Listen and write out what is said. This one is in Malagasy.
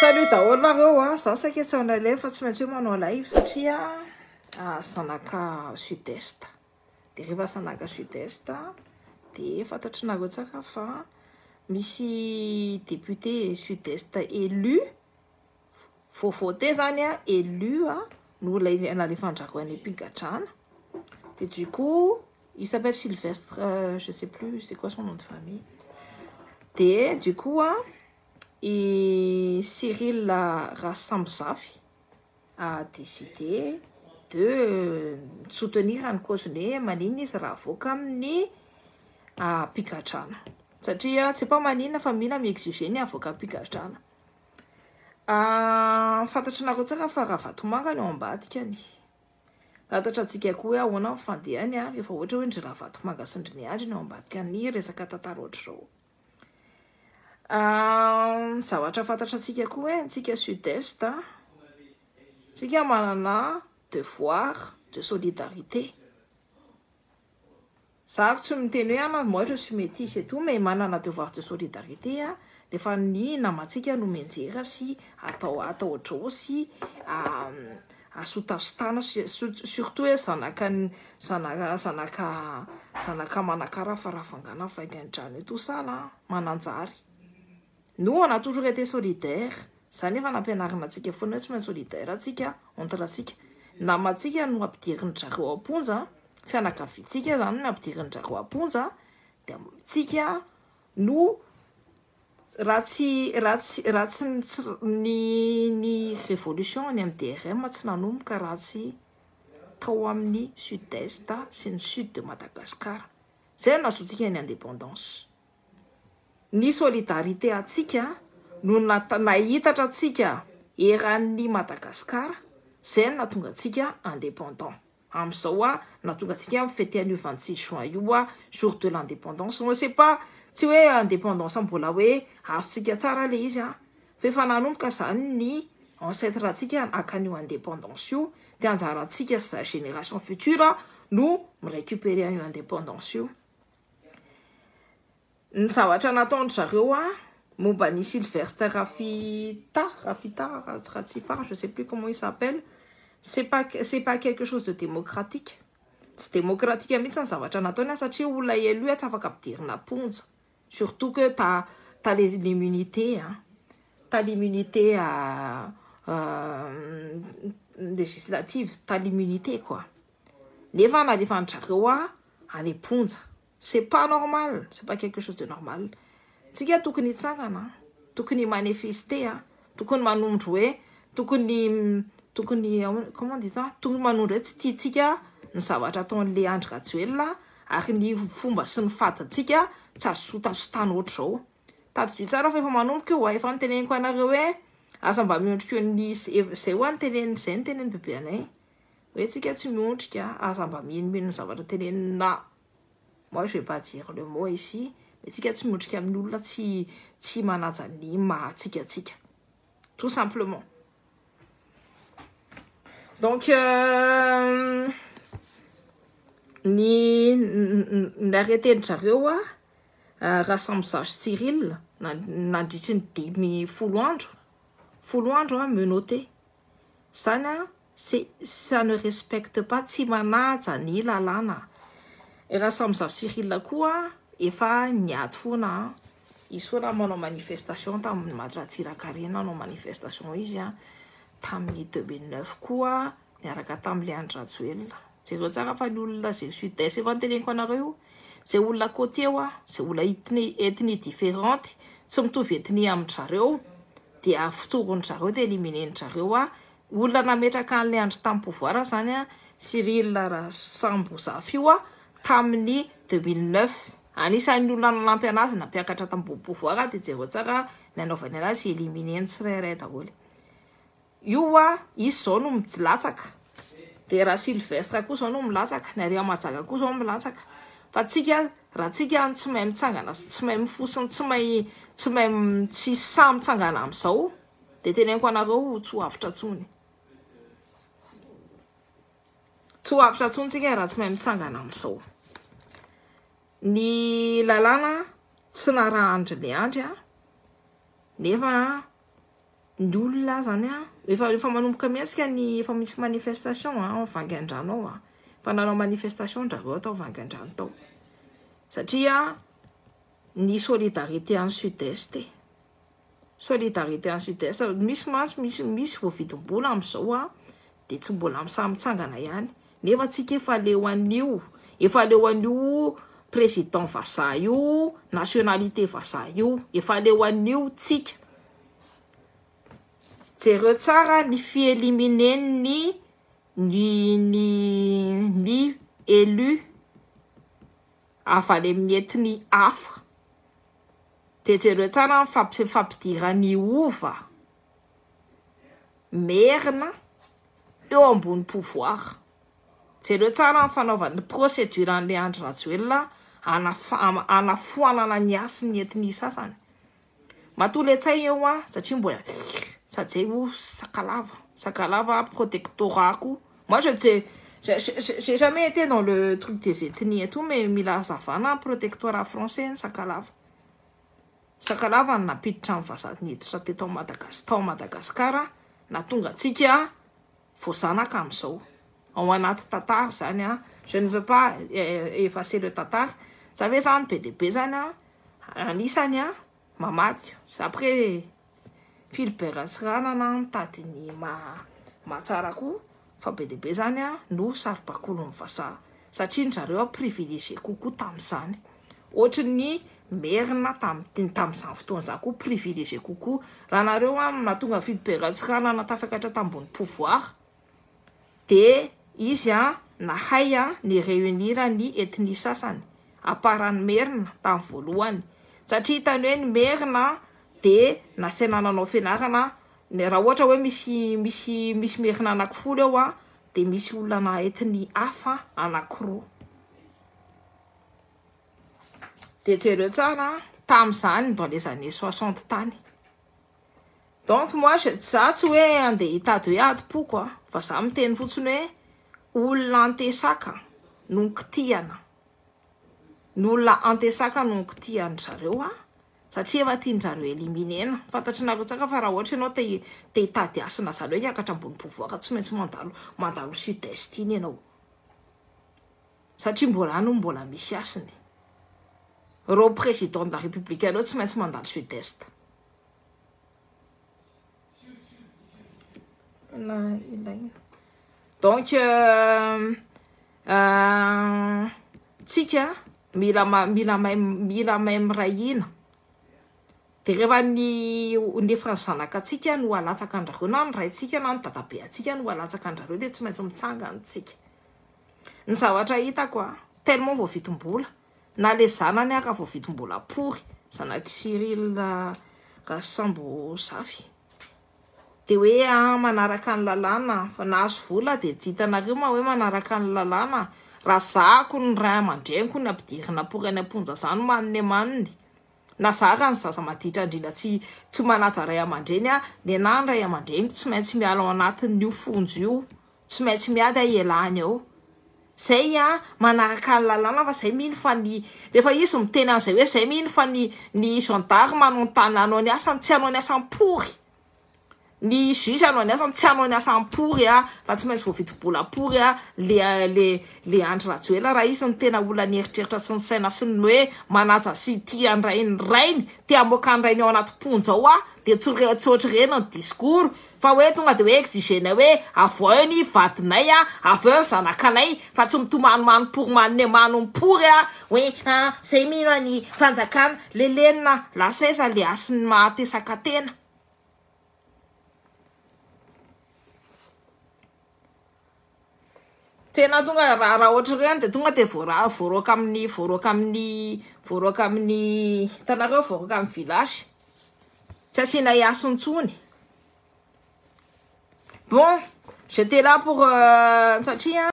Salut daholo nareo a, za saika tsy hanao live fa tsy maintsy hoe manao live satria zanaka sud-est. De rehefa zanaka sud-est de fantatrinareo tsara fa misy député sud-est élu vao voté zany a, élu a, no nalefan-drareo any am-pigadrana. De du coup, il s'appelle Sylvestre, je sais plus c'est quoi son nom de famille. De du coup a, i Cyril Rasambozafy a décidé de soutenir ny cause-ny hoe maninona izy raha avoaka amin'ny am-pigadrana. Satria tsy pas maninona fa mila mi-exiger ny avoaka am-pigadrana. Fantatrinareo tsara fa Ravatomanga no ao ambadikany. Fantatra antsika koa hoe ahoana ny fandehany a, rehefa ohatra hoe ndry Ravatomanga sy ndry Miandry no ao ambadika ny resaka tantara ohatr'izao. Zavatra fantatra antsika koa hoe antsika sud-est, tsika manana devoir de solidarité. Za tsy miteny hoe ana moi je suis métisse et tout, mais manana devoir de solidarité a, rehefa ny namantsika no mianjera sy atao atao ohatr'izao sy asotasotana, surtout hoe zanaka zanaka zanaka zanaka Manakara Farafangana Vaingandrano et tout ça là, mananjary. Nous on a toujours été solidaire. Zany efa nampianarina antsika foana hoe tsy maintsy solidaire antsika entre antsika. Namantsika no ampidirin-drareo am-ponja, fianakaviantsika zany no ampidirin-drareo am-ponja, de tsika no raha tsy raha tsy raha tsy ny ny révolution ny MDRM tsy nanomboka raha tsy tao amin'ny sud-est sy ny sud de Madagascar. Zay no nahazoantsika ny indépendance. Ny solidarité antsika no nahitatra antsika eran'ny Madagascar, zay no nahatonga antsika indépendant. Amin'izao a, nahatonga antsika mifety an'io 26 juin io a, jour de l'indépendance. On sait pas, tsy hoe indépendance mbola hoe azontsika tsara le izy a, fa efa nanomboka zany ny ancêtre antsika haka an'io indépendance io, de anjarantsika za génération future no mirécupérer an'io indépendance io. Ny zavatra nataon-dry zareo a momba ny Sylvestre Rafita, Rafita, Ratsifara, je sais plus comment il s'appelle, c'est pas quelque chose de démocratique. Tsy démocratique mihitsy ny zavatra nataony a, satria olona élu a tsy afaka ampidirina am-ponja. Surtout que t'as l'immunité, hein. T'as l'immunité législative, t'as l'immunité quoi. Nefa nalefan-dry zareo a any am-ponja. C'est pas normal, c'est pas quelque chose de normal. Tsika tokony hitsangana, tokony manifester a, tokony manondro hoe tokony tokony comment on dit ça, tokony manondro hoe tsy tiantsika ny zavatra ataon'le Andry Rajoelina ary ny fomba sy ny fadintsika tsy azo sotasotana ohatr'izao. Tadidio tsara fa efa manomboka io a, efa niteneniko anareo hoe aza mba miondrika eo ny zay hoa niteneniny zay niteneniny bebe anay hoe tsika tsy miondrika, aza mba minomino ny zavatra tenenina. Moi je vais pas dire le mot ici, mais tsika tsy miondrika amin'ny olona tsy tsy manaja ny maha-tsika atsika. Tout simplement. Donc ny ny arrêté-ndry zareo a Rasambozafy Cyril nandritry ny 50 andro, 10 andro a, menotté zany a, c'est ça ne respecte pas, tsy manaja ny lalàna. Rasambozafy Cyril koa efa niady foana izy foana manao manifestation tamin'ny maty Ratsiraka reny, nanao manifestation izy a tamin'ny 2009 koa niaraka tamin'le Andry Rajoelina. Jereo tsara fa ny olona zay sud-est efa niteneniko anareo io, zay olona côtier eo a, zay olona ethnie différente tsy mitovy ethnie amin-dry zareo dia fotsoron-dry zareo de éliminer-ndry zareo a. Olona nametraka an'le Andry tamin'ny pouvoir zany a Cyril Rasambozafy io a tamin'ny 2009, anisan'ny olona nanampy anazy nampiakatra tamin'ny pouvoir, de jereo tsara ny anaovany anazy, éliminer-ny tsirairay daholo io a. Izy zao no milatsaka, de raha Sylvestre koa zao no milatsaka, ny Aria Majaka koa zao milatsaka, fa tsika raha tsika tsy mahay mitsangana sy tsy mahay mifosiny, tsy mahay tsy mahay tsy samy mitsangana am'izao, de teneniko anareo tsy ho avotra intsony, tsy ho avotra intsony tsika raha tsy mahay mitsangana am'izao. Ny lalàna tsy narahandry le Andry a, nefa Ny olona zany a, efa manomboka mihetsika ny, efa misy manifestation ao Vangaindrano ao a. Efa nanao manifestation ndrareo tao Vangaindrano tao. Satria ny solidarité en sud-est e. Solidarité en sud-est. Misy mantsy, misy voavidim-bola amin'izao a, de tsy mbola samy mitsangana ihany. Nefa tsika efa leo an'io, efa leo an'io président vazaha io, nationalité vazaha io, efa leo an'io tsika. Jereo tsara ny fiéliminen'ny ny élu avy any amin'ny ethnie hafa. De jereo tsara ny fampidirany ova merina eo ambony pouvoir. Jereo tsara ny fanaovan'ny procédure an'le Andry Rajoelina anafoanana ny hasin'ny ethnie sasany. Matoa le tsay eo a, satria mbola sady zay o sakalava, sakalava protectorat ko. Moi je sais, j'ai jamais été dans le truc des ethnies et tout, mais mila hazavana protectorat français ny sakalava. Sakalava ny nampiditra ny vazaha niditra teto tao Madagasikara, natonga antsika voazanaka amin'izao. Ao anaty tantara zany a, je ne veux pas effacer le tantara. Za ve zany be dia be zany a, anisany a mamadika. Après Philibert Tsiranana mitady ny mahatsara koa, fa be dia be zany a no saribakolin'ny vazaha, satria ny zareo a privilégié kokoa tamin'izany. Ohatry ny merina tamin'izany fotoana izany koa privilégié kokoa. Raha nareo a nahatonga Philibert Tsiranana tafakatra tambony pouvoir, de izy a nahay a ny réunir ny ethnie sasany aparany merina tamin'ny voalohany, satria hitany hoe ny merina de nasaina nanao fianarana. Raha ohatra hoe misy merina 10 eo a, de misy olona na ethnie hafa 2. De jereo tsara tamin'izany dans les années 60 tany. Donc moi za tsy hoe andeha hitady hoe adi-poko a, fa za miteny fotsiny hoe olona antesaka no nikitihana. Ny olona antesaka no nikitihan-dry zareo a, satria efa tian-dry zareo éliminena. Fantatrinareo tsara fa raha ohatra ianao te hitady hasina zany hoe hiakatra ambony pouvoir, tsy maintsy mandalo sud-est iny ianao, satria mbola any mbola misy hasiny. Reo président de la république reo tsy maintsy mandalo sud-est. Tena ilaina. Donc tsika mila mahay miray hina. De rehefa ny efa ny zanakatsika no alatsaka an-drareo, na ny raintsika na ny dadabeantsika no alatsaka an-drareo, de tsy maintsy mitsangana tsika. Ny zavatra hitako a, tellement voavidim-bola, na le zanany ara voavidim-bola pory, zanak'i Cyril Rasambo Zafy. De hoe a manaraka ny lalàna, fa nahazo vola de tsy hitanareo ma hoe manaraka ny lalàna. Raha zahako ny ray aman-dreniko ny ampidirina pory any am-ponja zany maniny maniny. Na zara ny zaza maditra indrindra tsy manaja ray aman-dreny a, ny anahy ny ray aman-dreniko tsy maintsy miala ao anatin'io fonjo io, tsy maintsy miady a ialany eo. Zay a manaraka ny lalàna, fa zay mino fa ny rehefa izy miteny an'izay hoe zay mino fa ny gendarme hanao ny asany, tsy hanao ny asany pory. Ny juge hanao ny asany, tsy hanao ny asany pory a, fa tsy maintsy voavidim-bola pory a le Andry Rajoelina. Raha izy ny tena olona nieritreritra sy ny saina sy ny hoe manaja sy tia ny rainy, te hamoaka ny rainy ao anaty ponja ao a, de tsy ohatry ireny ny discours, fa hoe tonga de hoe exigena hoe avoaho ny vadinay a, avoaho ny zanakanay, fa tsy mitomanomano pory manome mano pory a, hoe zay mino ny fanjakana lelenina lasa aiza le hasiny mahatesaka tena. Tena tonga raha ohatra ireny de tonga de voaroaka amin'ny hitanareo, voaroaka amin'ny village, tsy asiana hiaso intsony. Bon, j'étais là pour satria